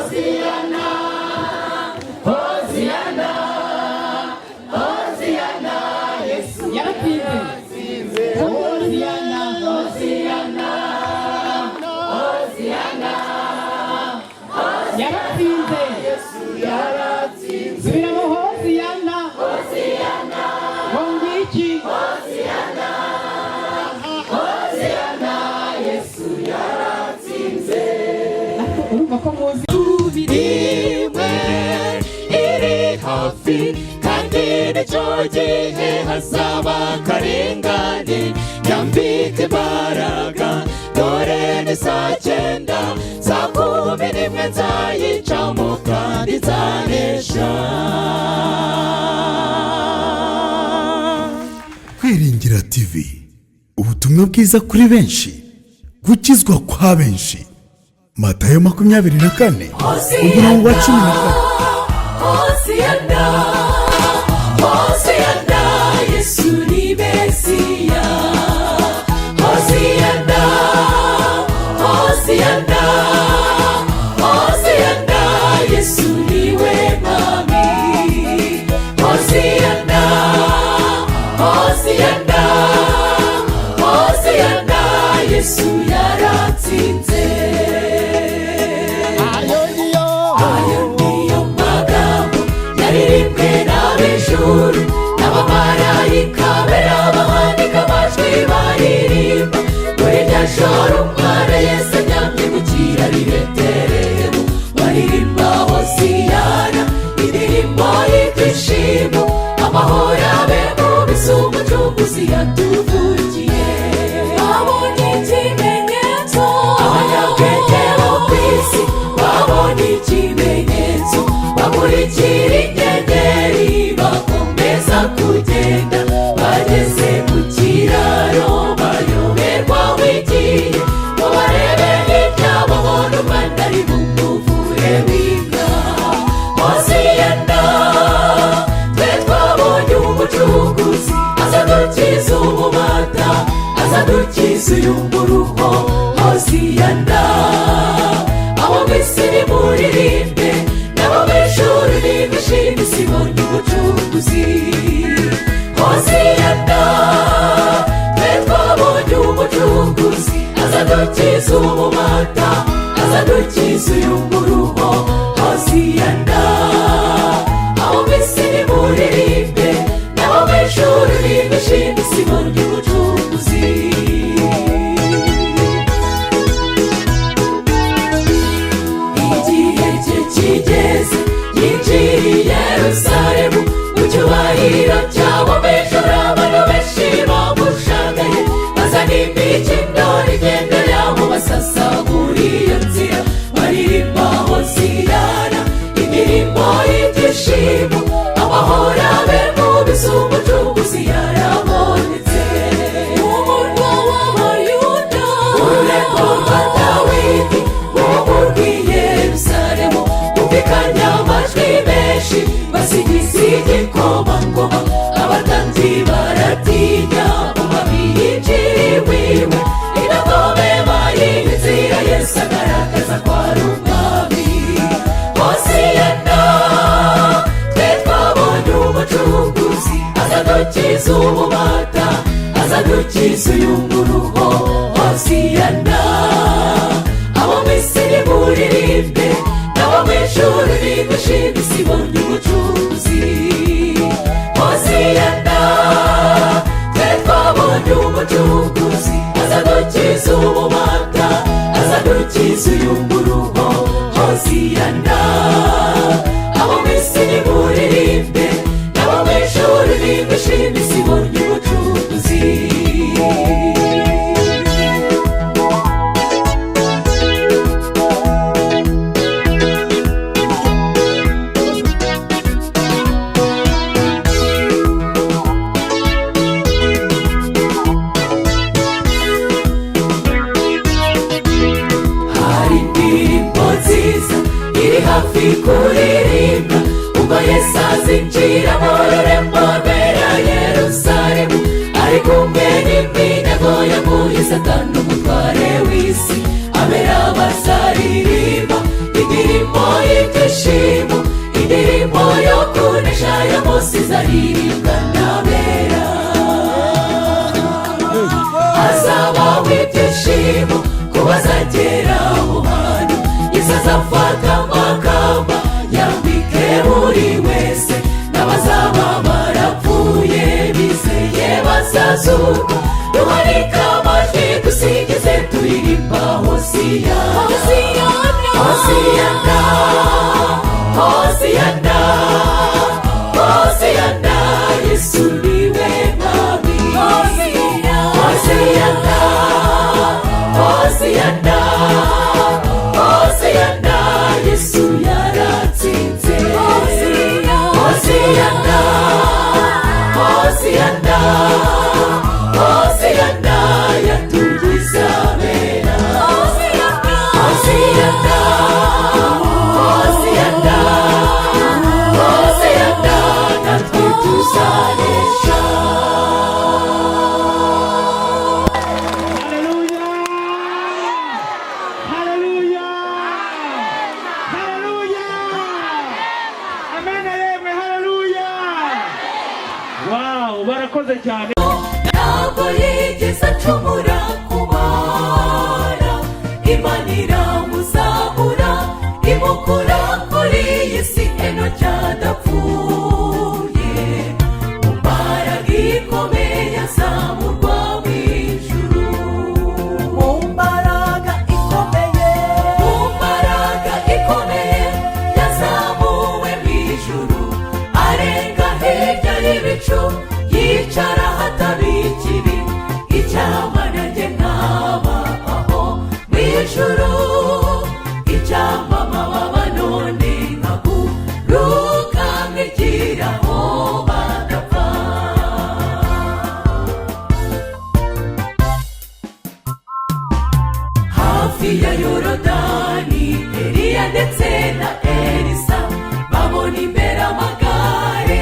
Hosiana, Hosiana, Hosiana, Yesu Yaratsinze. Hosiana, Hosiana, Hosiana, Yaratsinze. Yesu yaratsinze. Subiramo: Hosiyana. Hosiana, Ngo ngiki? Hosiana, Hosiana, Yesu yaratsinze. Urumva ko muzi. Rimwe iri hafi, kandi nicyo gihe hazaba akarengane. Yambike imbaraga, dore ni saa 9, saa 11 nzayicamo kandi nzanesha. Kwiringira TV, ubutumwa bwiza kuri benshi, gukizwa kwa benshi. Matayo 24, umurongo wa 14. Hosiana, Hosiana, Yesu ni Mesiya. Hosiana, Hosiana, Hosiana, Yesu niwe Mwami. Hosiana, Hosiana, Hosiana, Yesu yaratsinze. Ayo niyo. Ayo niyo magambo yaririmbwe n'ab'ijuru n'abamarayika bera, bahanika amajwi baririmba muri rya joro umwana Yesu aryamye mu kiraro i Betelehemu. Baririmba Hosiyana, indirimbo y'ibyishimo, amahoro abe mu bisi, Umucunguzi yatuvukiye. Babonye ikimenyetso. Abanyabwenge bo ku isi babonye ikimenyetso, bakurikira inyenyeri, bakomeza kugenda, bageze ku kiraro bayoberwa wigiye ngo barebe hirya, babona umwana ari mu muvure w'inka. Hosiyana, twe twabonye Umucunguzi, azadukiza ububata, azadukiza uyu muruho. Hosiyana, abo mu isi nimuririmbe, n'abo mu ijuru nimwishime, isi ibonye Umucunguzi. Hosiyana, twe twabonye Umucunguzi, azadukiza ububata, azadukiza uyu muruho. Hosiyana, abo mu isi nimuririmbe, n'abo mu ijuru nimwishime, isi ibonye Umucunguzi. Igihe cye kigeze, yinjiriye i Yerusalemu mu cyubahiro cyabo. Mu abantu benshi bamushagaye, bazana imikindo n'imyenda yabo, basasa muri iyo nzira, baririmba Hosiyana, indirimbo y'ibyishimo, amahoro abe mu bisi, Umucunguzi yarabonetse. Umurwa w'Abayuda, Ururembo rwa Dawidi, umurwi Yerusalemu, bumvikanye amajwi menshi, basigiza igikomangoma. Abatambyi baratinya, umwami yinjiriwe iwe, indogobe bayiha inzira, Yesu agaragaza ko ari umwami. Hosiyana, twe twabonye Umucunguzi, azadukiza ububata, azadukiza uyu muruho. Hosiyana, abo mu isi nimuririmbe, n'abo mu ijuru nimwishime, isi ibonye Umucunguzi. Hosiyana, twe twabonye Umucunguzi, azadukiza ububata, azadukiza uyu muruho. Hosiyana, abo mu isi nimuririmbe, n'abo mu ijuru nimwishime, isi ibonye Umucunguzi. Hari indirimbo nziza iri hafi kuririmba, ubwo Yesu azinjira mu rurembo rwera Yerusalemu, ari kumwe n'iminyago yaguye Satani umutware w'isi. Abera bazaririmba. Indirimbo y'ibyishimo, indirimbo yo kunesha ya Mose izaririmbwa n'abera. Hazabaho ibyishimo ku bazagera aho hantu. Yesu azafata amakamba yambike buri wese, n'abazaba barapfuye bizeye bazazuka. Duhanike amajwi, dusingize, turirimba hosiyana. Hosiyana, Hosiyana, Hosiyana, Yesu niwe mwami. Hosiyana, Hosiyana, Hosiyana, Yesu yaratsinze. Hosiyana, Hosiyana, Hosiyana, yatugize abera. Hosiyana, Hosiyana, Hosiyana, natwe tuzanesha. Haleluya! Haleluya! Haleluya! Amen yemwe, haleluya! Wow, barakoze cyane. Ntabwo yigeze acumura ku bana. Imana iramuzamura, imukura kuri iyi si. Enoki adapfuye, mu mbaraga ikomeye azamurwa mu ijuru. Mu mbaraga ikomeye. Mu mbaraga ikomeye yazamuwe mu ijuru, arenga hirya y'ibicu, yicara ahataba ikibi. Icyampa nanjye nkaba aho mu ijuru, icyampa amababa none nkaguruka nkigiraho badapfa. Hafi ya Yorodani, Eliya ndetse na Elisa babona imbere amagare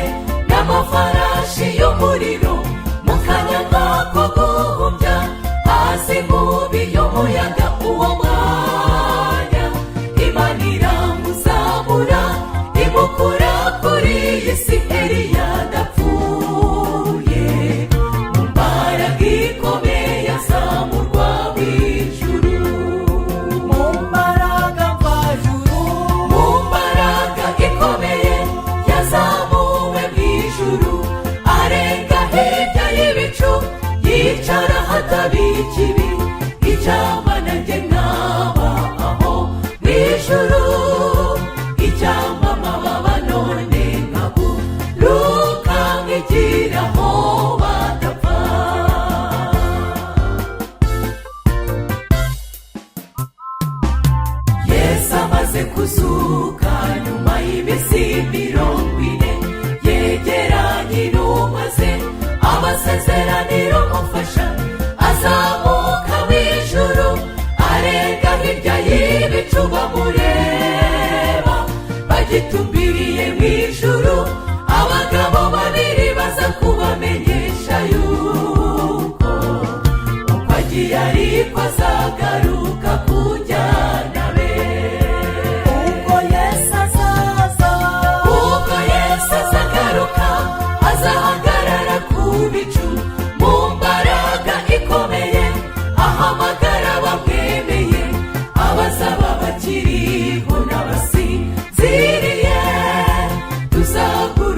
n'amafarashi y'umuriro. Mu kanya nk'ako guhumbya, hasi inkubi y'umuyaga. Uwo mwanya Imana iramuzamura, imukura kuri iyi si. Eliya adapfuye, mu mbaraga ikomeye azamurwa mu ijuru. Mu mbaraga mvajuru. Mu mbaraga ikomeye yazamuwe mu ijuru, arenga hirya y'ibicu, yicara ahataba ikibi. Icyampa nanjye nkaba aho mu ijuru, icyampa amababa none nkaguruka nkigiraho badapfa. Yesu amaze kuzuka nyuma y'iminsi 40, yegeranye intumwa ze, abasezeraniro umufasha. Azamuka mu ijuru, arenga hirya y'ibicu, bamureba bagitumbiriye mu ijuru. Abagabo babiri baza kubamenyesha yuko uko agiye ariko azagaruka kujyana be. Ubwo Yesu azaza. Ubwo Yesu azagaruka, azahagarara ku bicu mu mbaraga ikomeye, ahamagara abamwemeye, abazaba bakiriho n'abasinziriye. Tuzaguruka.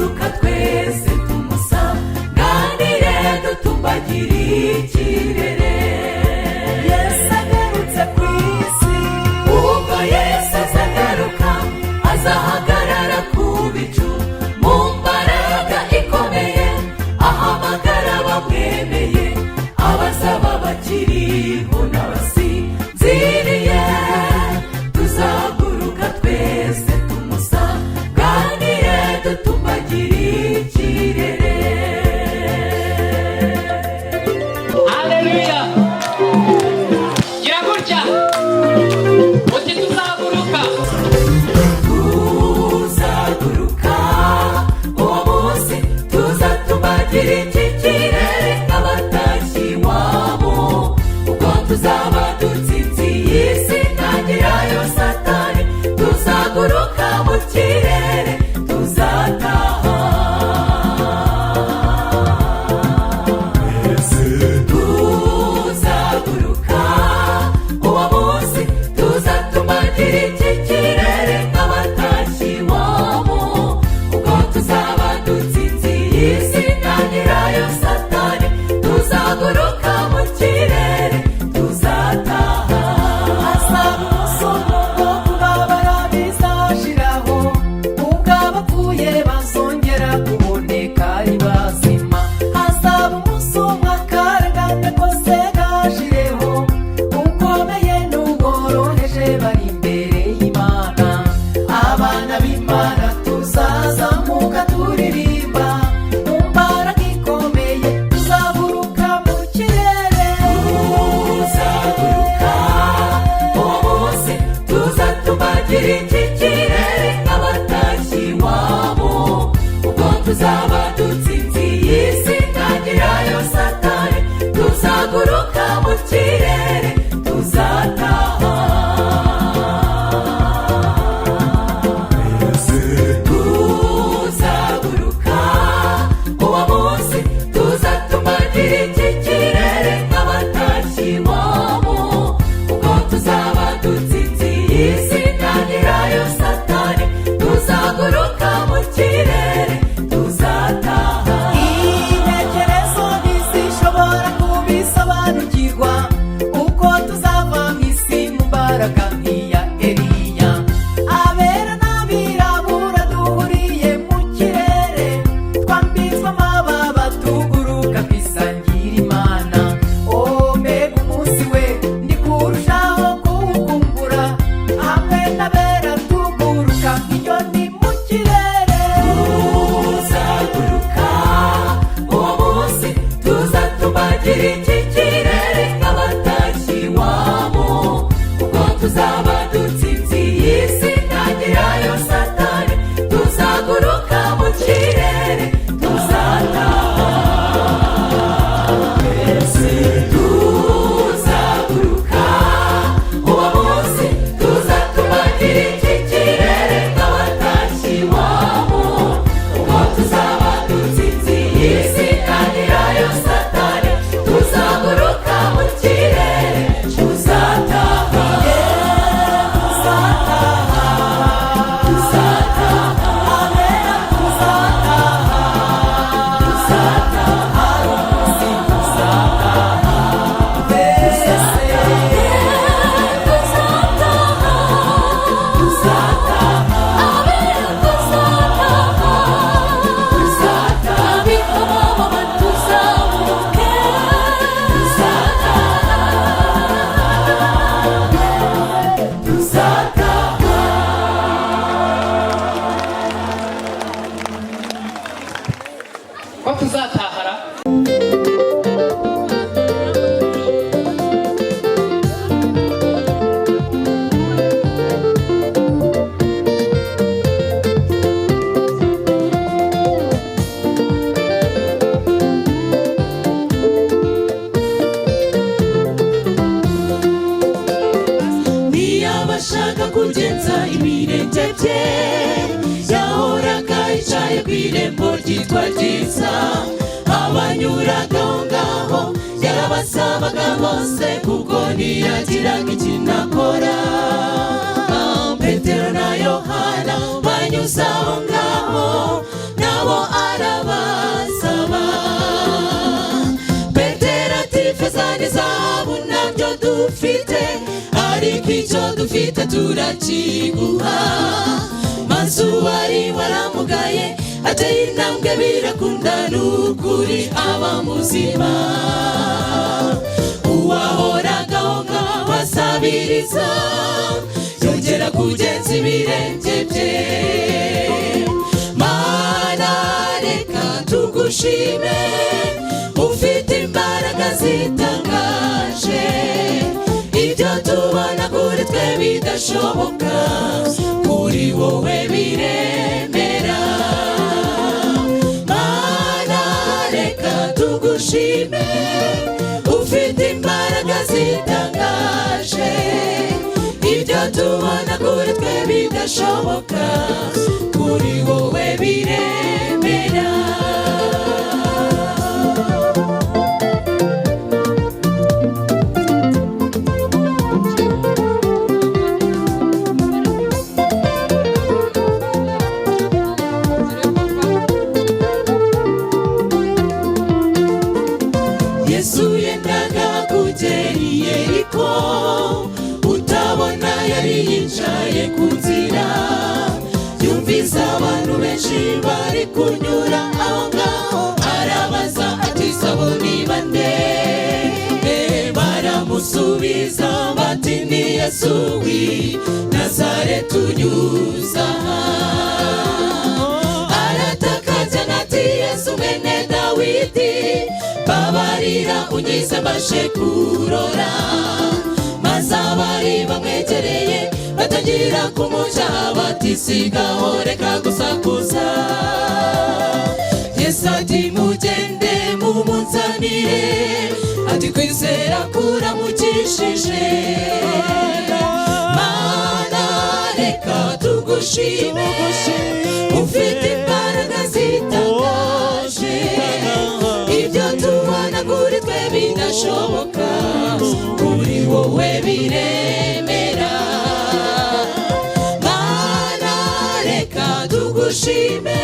kirere nk'abatashye iwabo. Ubwo tuzaba dutsinze iyi si ntagirayo Satani, tuzaguruka mu kirere, tuzataha. Tuzaguruka uwo munsi, tuzatumagira iki kirere nk'abatashye iwabo. Ubwo tuzaba dutsinze iyi si ntagirayo Satani, tuzaguruka mu kirere, tuzataha. Intekerezo ntizishobora kubisobanukirwa, uko tuzava mu isi mu mbaraga nk'iya Eliya. Abera n'abirabura duhuriye mu kirere, twambitswe amababa, tuguruka twisangira Imana. O mbega umunsi we, ndi kurushaho kuwukumbura, hamwe n'abera tuguruka nk'inyoni mu kirere. Tuzaguruka uwo munsi, tuzatumagira iki kirere nk'abatashye iwabo. Ubwo tuzaba dutsinze iyi si ntagirayo Satani, tuzaguruka mu kirere, tuzataha. Tuzaguruka uwo munsi, tuzatumagira iki kirere nk'abatashye iwabo. Ubwo tuzaba dutsinze iyi si ntagirayo Satani, tuzaguruka mu kirere, tuzataha. Tuzataha. Abera tuzataha. Tuzataha. Twese. Tuzataha. Tuzataha. Abera tuzataha. Tuzataha. Abitwa tuzamuke. Tuzataha. Tuzataha. Ko tuzatahara. Ntiyabashaga kugenza ibirenge bye, yahoraga yicaye ku irembo ryitwa Ryiza. Abanyuraga aho ngaho yarabasabaga bose, kuko ntiyagiraga ikintu akora. Petero na Yohana banyuze aho ngaho, nabo arabasaba. Petero ati: "Feza n'izahabu ntabyo dufite, ariko icyo dufite turakiguha." Maze uwari waramugaye ateye intambwe, birakunda, n'ukuri aba muzima. Uwahoraga aho ngaho asabiriza yongera kugenza ibirenge bye. Mana, reka tugushime, ufite imbaraga zitangaje. Ibyo tubona kuri twe bidashoboka, kuri wowe biremera. Mana, reka tugushime, ufite imbaraga zitangaje. Ibyo tubona kuri twe bidashoboka, kuri wowe biremera. Yesu yendaga kugera i Yeriko, utabona yari yicaye ku nzira. Yumvise abantu benshi bari kunyura aho ngaho, arabaza ati: "Sabo ni bande?" Baramusubiza bati: "Ni Yesu w'i Nazareti unyuze aha." Arataka cyane ati: "Yesu mwene Dawidi, babarira unyize mbashe kurora." Maze abari bamwegereye batangira Batangira kumucyaha bati sigaho, reka gusakuza. Yesu ati mugende mumunzanire, ati kwizera kuramukishije. Mana reka tugushime, ufite imbaraga zitangaje. Ibyo tubona kuri twe bidashoboka, kuri wowe biremera. Mana reka tugushime,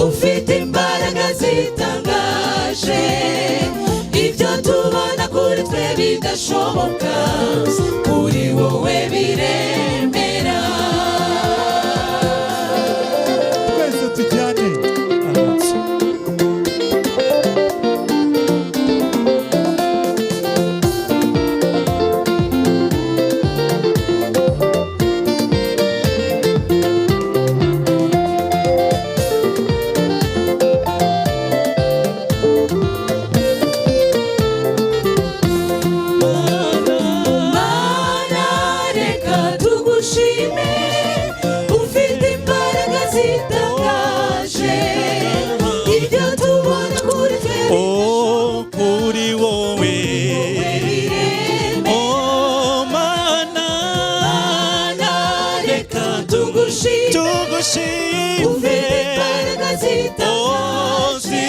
ufite imbaraga zitangaje. Ibyo tubona kuri twe bidashoboka, kuri wowe biremera. Twese tujyane. Mana reka tugushime, ufite imbaraga zitangaje. Ibyo tubona kuri twe Oh, kuri wowe. biremera. Oh, Mana, Mana reka tugushime, tugushime. Ufite imbaraga Oh, zitangaje.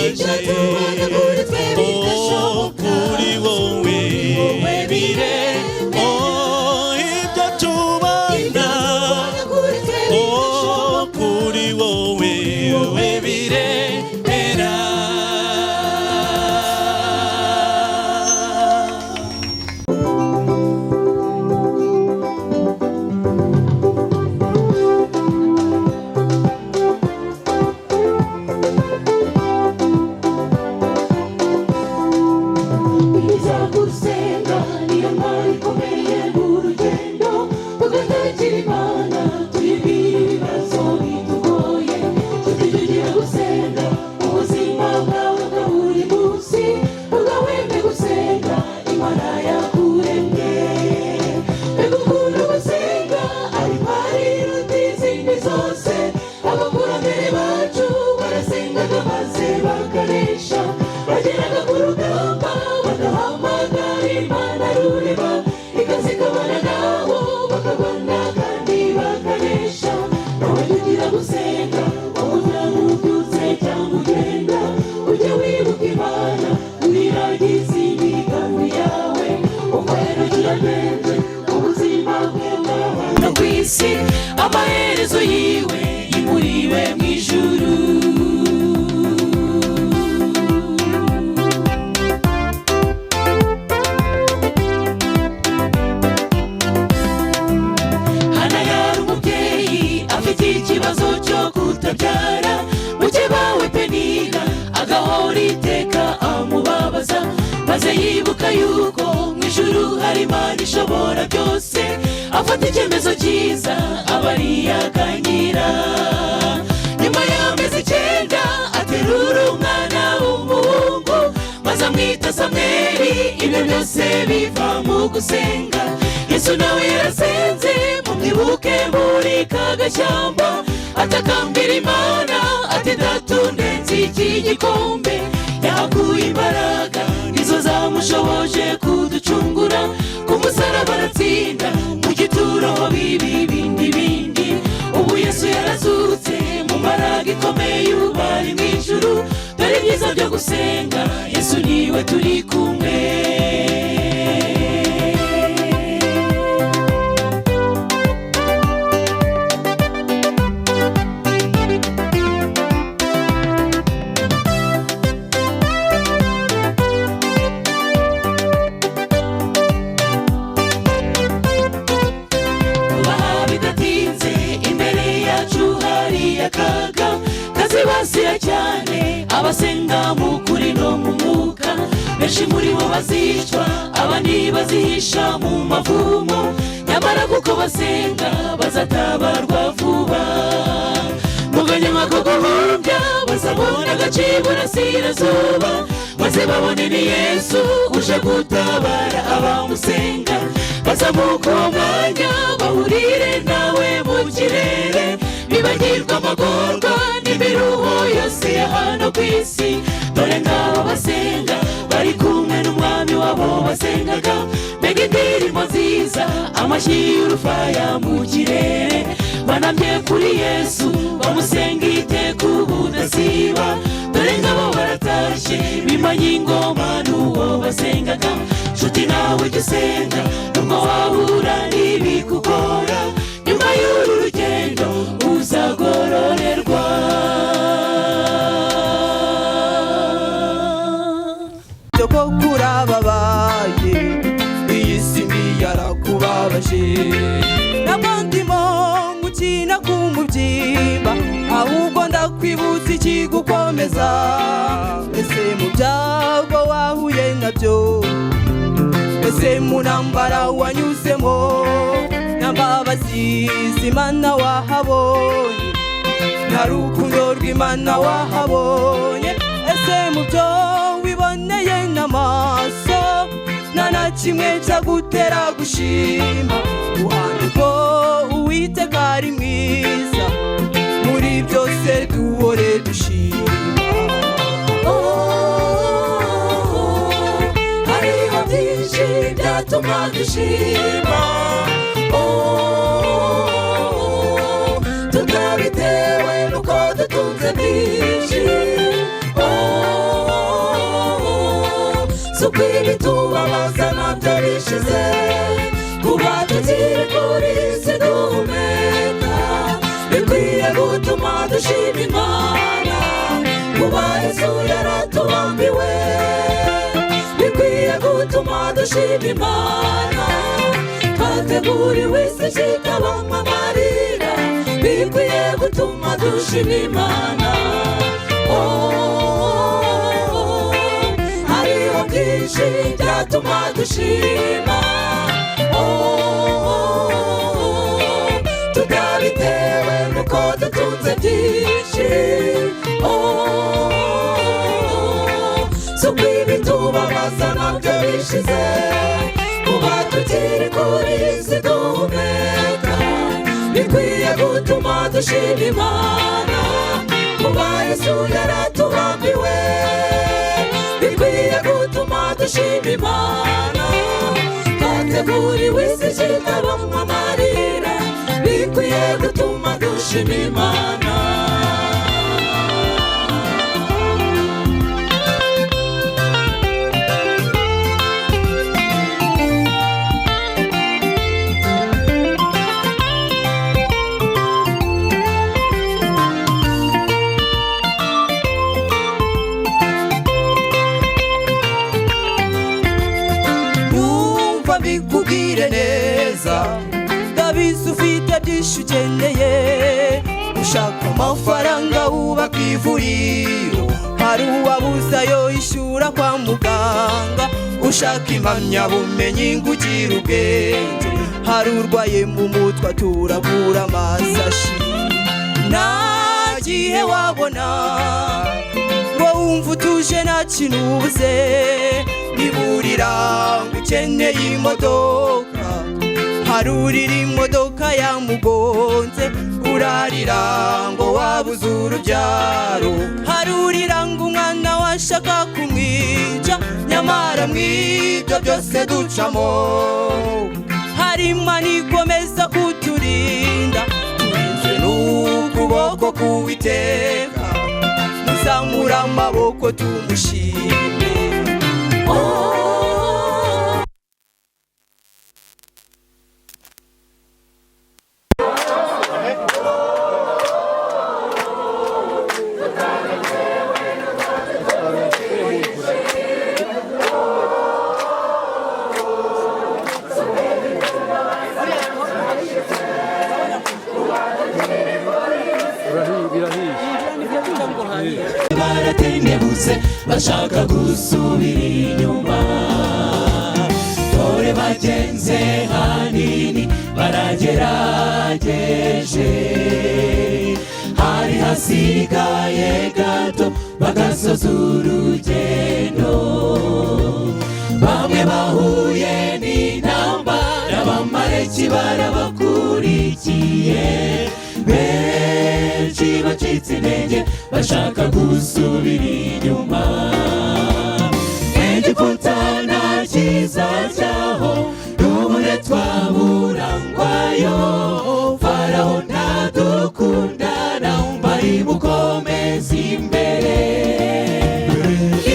Ibyo zitangaje. tubona kuri twe Oh, bidashoboka, kuri wowe. Wowe biremera. Oh, ibyo tubona. Ibyo tubona kuri twe Oh, bidashoboka, kuri wowe, wowe biremera. Gusenga niyo ntwaro ikomeye mu rugendo, tugatakira Imana tuyibwira ibibazo bitugoye. Nshuti jya ugira gusenga ubuzima bwawe bwa buri munsi, ugahweme gusenga Imana yakuremye. Mbega ukuntu gusenga ari intwari iruta izindi zose! Abakurambere bacu barasengaga maze bakanesha. Bageraga ku rugamba bagahamagara Imana Rurema, ikazigabana nabo, bakabona kandi bakanesha. Nawe jya ugira gusenga, wowe ubyutse cyangwa ugenda, ujye wibuka Imana, wiragize imigambi yawe, ukorera ugende ubuzima bwe no ku isi, amaherezo yiwe yimuriwe mu ijuru. Hana yari umubyeyi afite ikibazo cyo kutabyara. Mukeba we Penina agahora iteka amubabaza, maze yibuka yuko mu ijuru hari Imana ishobora byose, afata icyemezo cyiza aba ariyaganyira. Nyuma y'amezi 9 aterura umwana w'umuhungu, maze amwita Samweli. Ibyo byose biva mu gusenga. Yesu nawe yarasenze, mumwibuke muri ka gashyamba, atakambira Imana ati data undenze iki gikombe. Yahakuye imbaraga, nizo zamushoboje kuducungura. Ku musaraba aratsinda, mu gituro ho bibi bindi bindi. Ubu Yesu yarazutse mu mbaraga ikomeye, ubu ari mu ijuru. Dore ibyiza byo gusenga, Yesu niwe turi kumwe. Kubaha bidatinze, imbere yacu hari akaga kazibasira cyane abasenga mu kuri no mu mwuka. Benshi muri bo bazicwa, abandi bazihisha mu mavumo, nyamara kuko basenga bazatabarwa vuba. Mu kanya nk'ako guhumbya bazabona agace iburasirazuba. Maze babone ni Yesu uje gutabara abamusenga. Bazamuka uwo mwanya bahurire nawe mu kirere, bibagirwa amagorwa n'imiruho yose ya hano ku isi. Dore ngabo basenga bari kumwe n'umwami wabo basengaga. Mbega indirimbo nziza, amashyi y'urufaya mu kirere! Banamye kuri Yesu, bamusenga iteka ubudasiba. Dore ngabo baratashye, bimanye ingoma n'uwo basengaga. Nshuti, nawe jya usenga nubwo wahura n'ibikugora. Nyuma y'uru rugendo uzagororerwa. Ko kurababaye, iyi si mbi yarakubabaje. Ntabwo ndimo gukina ku mubyimba, ahubwo ndakwibutsa ikigukomeza. Ese mu byago wahuye nabyo, ese mu ntambara wanyuzemo, nta mbabazi z'Imana wahabonye, nta rukundo rw'Imana wahabonye? Ese mu byo wiboneye n'amaso, nta na kimwe cyagutera gushima? Uhamye ko Uwiteka ari mwiza, muri byose duhore dushima. Oh, hariho byinshi byatuma dushima. Oh, tutabitewe nuko dutunze byinshi. Oh, si uko ibitubabaza nabyo bishize. Kuba tukiri kuri iyi si duhumeka bikwiye gutuma dushima Imana. Kuba Yesu yaratubambiwe bikwiye gutuma dushima Imana. Twateguriwe isi itabamo amarira, bikwiye gutuma dushima Imana. Oh, hariho byinshi byatuma dushima. Oh, tutabitewe nuko dutunze byinshi. Oh, si uko ibitubabaza nabyo bishize. Kuba tukiri kuri iyi si duhumeka bikwiye gutuma dushima Imana. Kuba Yesu yaratubambiwe bikwiye gutuma dushima Imana. Twateguriwe isi itabamo amarira, bikwiye gutuma dushima Imana. Nyumva mbikubwire neza, ndabizi ufite byinshi ukeneye. Ushaka amafaranga wubaka ivuriro, hari uwabuze ayo yishyura kwa muganga. Ushaka impamyabumenyi ngo ugire ubwenge, hari urwaye mu mutwe aturagura amasashi. Nta gihe wabona ngo wumve utuje, nta kintu ubuze. Niburira ngo ukeneye imodoka, hari urira imodoka yamugonze. Urarira ngo wabuze urubyaro, hari urira ngo umwana washaka kumwica. Nyamara mw'ibyo byose ducamo, hari Imana ikomeza kuturinda. Turinzwe n'ukuboko k'Uwiteka, muzamura amaboko tumushime. Oh, Baratendebutse, bashaka gusubira inyuma. Dore bagenze hanini, baragerageje, hari hasigaye gato. Bagasoza urugendo, bamwe bahuye n'intambara, Abamaleki barabakurikiye. Benshi bacitse intege, bashaka gusubira inyuma. Egiputa nta cyiza cyaho, n'uburetwa burangwayo. Farawo ntadukunda, bari mukomeza imbere.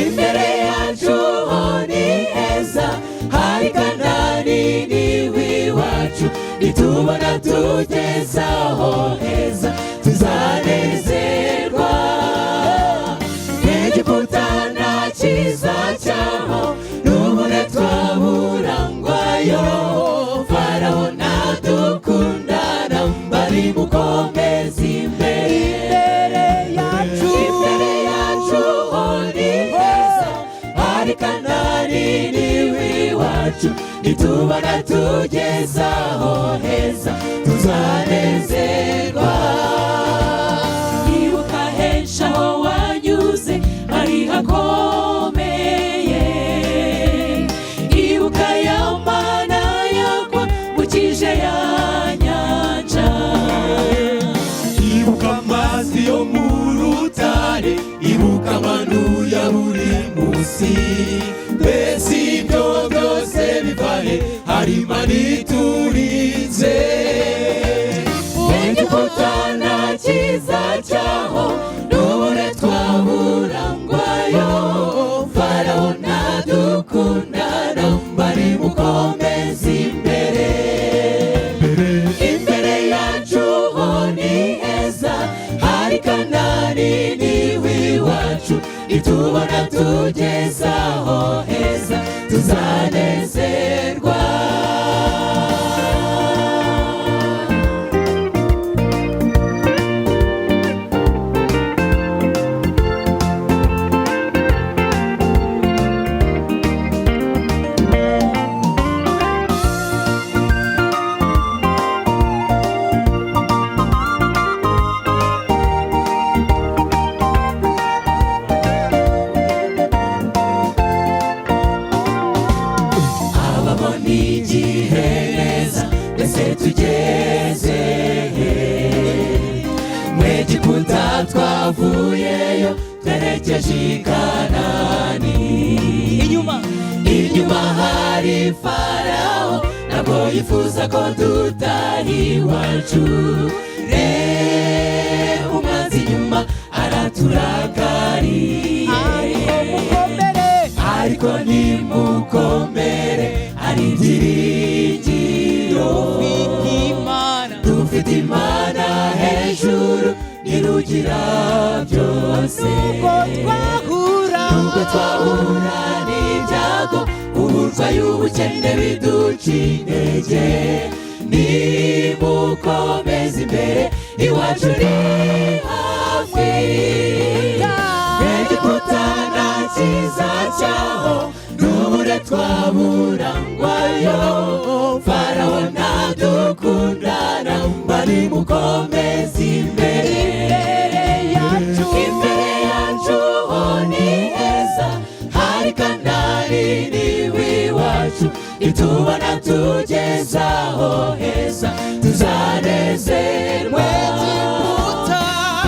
Imbere yacu ho ni heza, hari Kanani niwe iwacu. Nitubona tugeze aho heza, tuzanezerwa. Egiputa nta cyiza cyaho, n'uburetwa burangwayo. Farawo ntadukunda, bari mukomeza imbere. Imbere yacu, Imbere yacu ho ni heza, hari Kanani niwe iwacu. Nitubona tugeze aho heza, tuzanezerwa. Ibuka henshi aho wanyuze hari hakomeye. Ibuka ya mana yagwa mukije ya nyanja. Ibuka amazi yo mu rutare, ibuka amanu ya buri munsi. Mbese ibyo byose bivane hari Imana iturinze. Egiputa nta cyiza cyaho, n'uburetwa burangwayo. Farawo ntadukunda, bari mukomeza imbere. Imbere yacu ho ni heza, hari Kanani niwe iwacu. Nitubona tugeze aho heza, tuzanezerwa. Ababona igihe neza, mbese tugeze he? Mu Egiputa twavuyeyo, twerekeje i Kanani. Inyuma, Inyuma hari Farawo, ntabwo yifuza ko dutaha iwacu. Reba umwanzi inyuma araturakariye. Ariko mukomere, Ariko nimukomere, hari ibyiringiro. Ufite Imana, Dufite Imana hejuru, nirugira byose. Nubwo twahura, Nubwo twahura n'ibyago, uburwayi, ubukene biduca intege, nimukomeze imbere, iwacu ni hafi. Egiputa nta cyiza cyaho, n'uburetwa burangwayo. Farawo ntadukunda, bari mukomeza imbere. Imbere yacu, Imbere yacu ho ni heza, hari Kanani niwe iwacu. Nitubona tugeze aho heza, tuzanezerwa.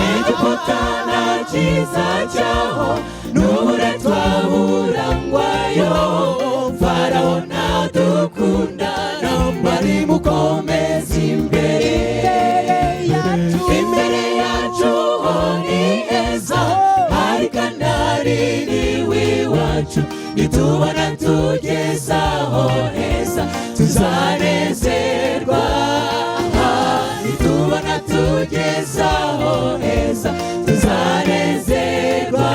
Egiputa nta cyiza cyaho, n'uburetwa burangwayo. Farawo ntadukunda, bari mukomeza imbere. Imbere yacu, Imbere yacu ho ni heza, hari Kanani niwe iwacu. Nitubona tugeze aho heza, tuzanezerwa. Nitubona tugeze aho heza, tuzanezerwa.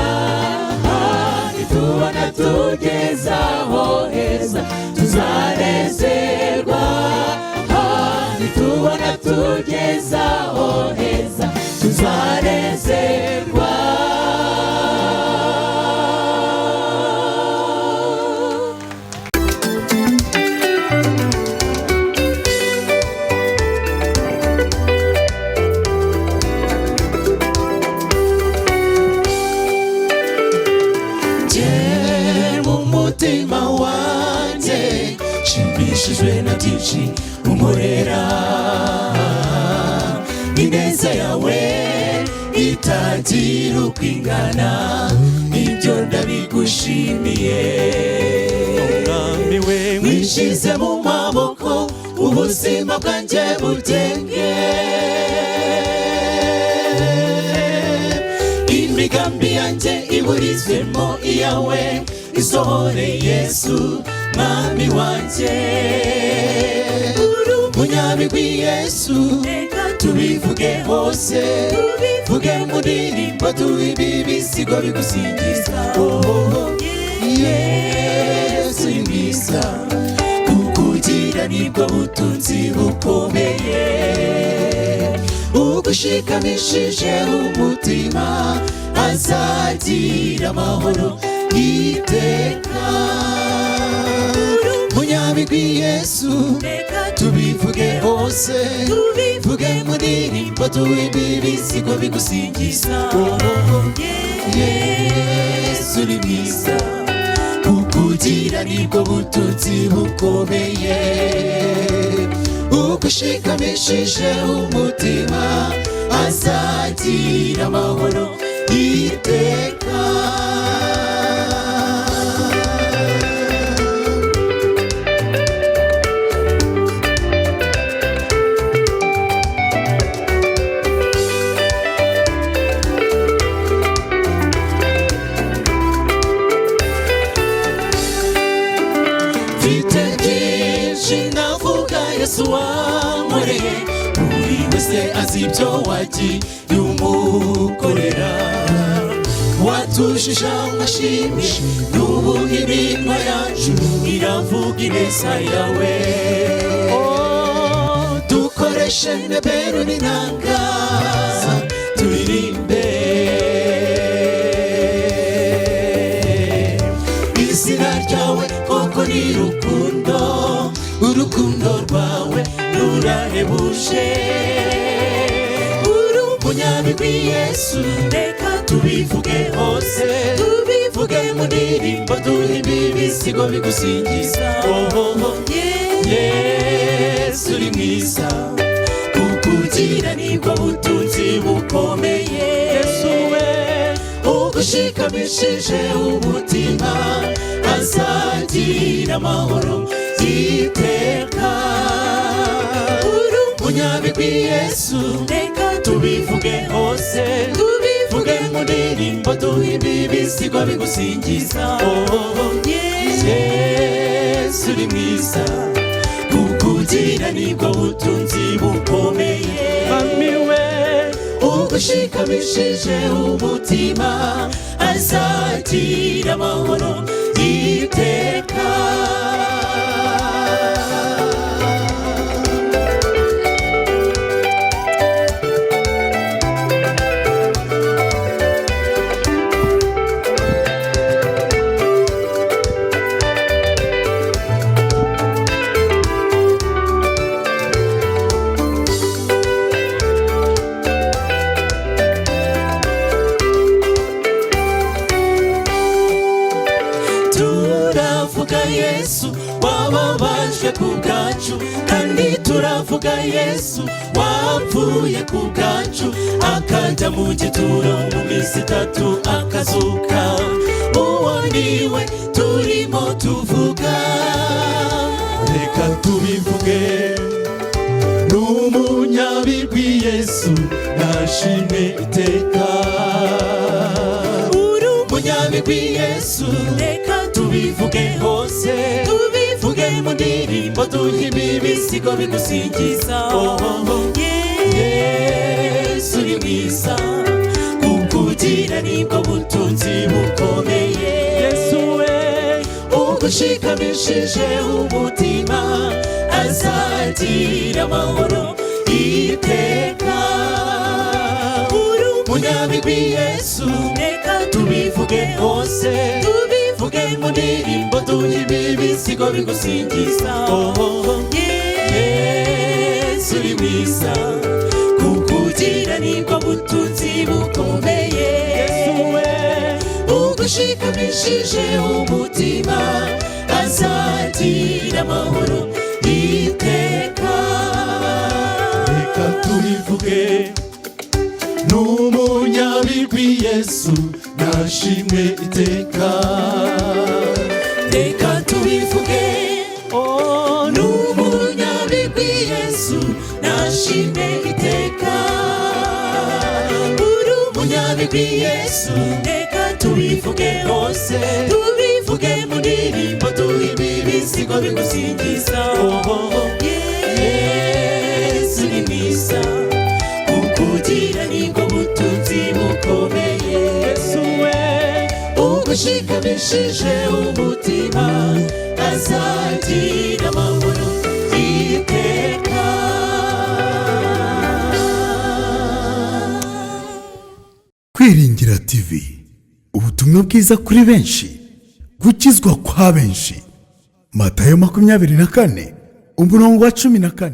Nitubona tugeze aho heza, tuzanezerwa. Nitubona tugeze aho heza, tuzanezerwa. Nshimishijwe na byinshi unkorera. Ineza yawe itagira uko ingana, ibyo ndabigushimiye. Mwami we, Wishize mu maboko, ubuzima bwanjye bugenge. Imigambi yanjye iburizwemo iyawe, isohore Yesu Mwami wanjye. Munyabigwi Yesu, tubivuge hose, tubivuge mu ndirimbo, tubibe ibisigo bigusingiza. Oh, oh, Yesu ni mwiza, kukugira nibwo butunzi bukomeye. Ugushikamishije umutima azagira amahoro iteka. Munyabigwi Yesu, tubivuge hose, tubivuge mu ndirimbo, tubibe ibisigo bigusingiza. Oh, oh, Yesu ni mwiza, kukugira nibwo butunzi bukomeye. Ugushikamishije umutima azagira amahoro iteka. Mfite byinshi navuga Yesu wankoreye, buri wese azi ibyo wagiye umukorera. Watujije amashimwe, n'ubu iminwa yacu iravuga ineza yawe. Oh, dukoreshe nebero n'inanga turirimbe izina ryawe, koko ni rukundo, urukundo rwawe rurahebuje. Uri umunyabigwi Yesu, reka tubivuge hose, tubivuge mu ndirimbo, duhimbe ibisigo bigusingiza. Oh, oh, oh. Yesu uri mwiza, kukugira nibwo butunzi bukomeye. Yesu we, Ugushikamishije umutima azagira amahoro iteka. Uri umunyabigwi Yesu, reka tubivuge hose, tubivuge mu ndirimbo, duhimbe ibisigo bigusingiza. Oh, oh, oh. Yesu uri mwiza, kukugira nibwo butunzi bukomeye. Mwami we, Ugushikamishije umutima azagira amahoro iteka. Turavuga Yesu wababajwe ku bwacu, kandi turavuga Yesu wapfuye ku bwacu, akajya mu gituro, mu minsi 3 akazuka. Uwo niwe turimo tuvuga. Reka tubivuge, n'umunyabigwi Yesu nashimwe iteka. Uri umunyabigwi Yesu, reka tubivuge hose, tubivuge mu ndirimbo, duhimbe ibisigo bigusingiza. Oh, oh, oh. Yesu uri mwiza, kukugira nibwo butunzi bukomeye. Yesu we, Ugushikamishije umutima azagira amahoro iteka. Uri umunyabigwi Yesu, reka tubivuge hose, tubivuge mu ndirimbo, duhimbe ibisigo bigusingiza. Oh, oh, oh. Yesu uri mwiza, kukugira nibwo butunzi bukomeye. Yesu we, Ugushikamishije umutima azagira amahoro. Iteka. Reka tubivuge, n'umunyabigwi Yesu nashimwe iteka. Reka tubivuge, n'umunyabigwi Yesu nashimwe iteka. Uri umunyabigwi Yesu, reka tubivuge hose, tubivuge mu ndirimbo, duhimbe ibisigo bigusingiza. Yesu ni mwiza, kukugira nibwo butunzi bukomeye. Yesu we. Ugushikamishije umutima azagira amahoro iteka. Kwiringira TV, ubutumwa bwiza kuri benshi, gukizwa kwa benshi. Matayo 24 umurongo wa 14.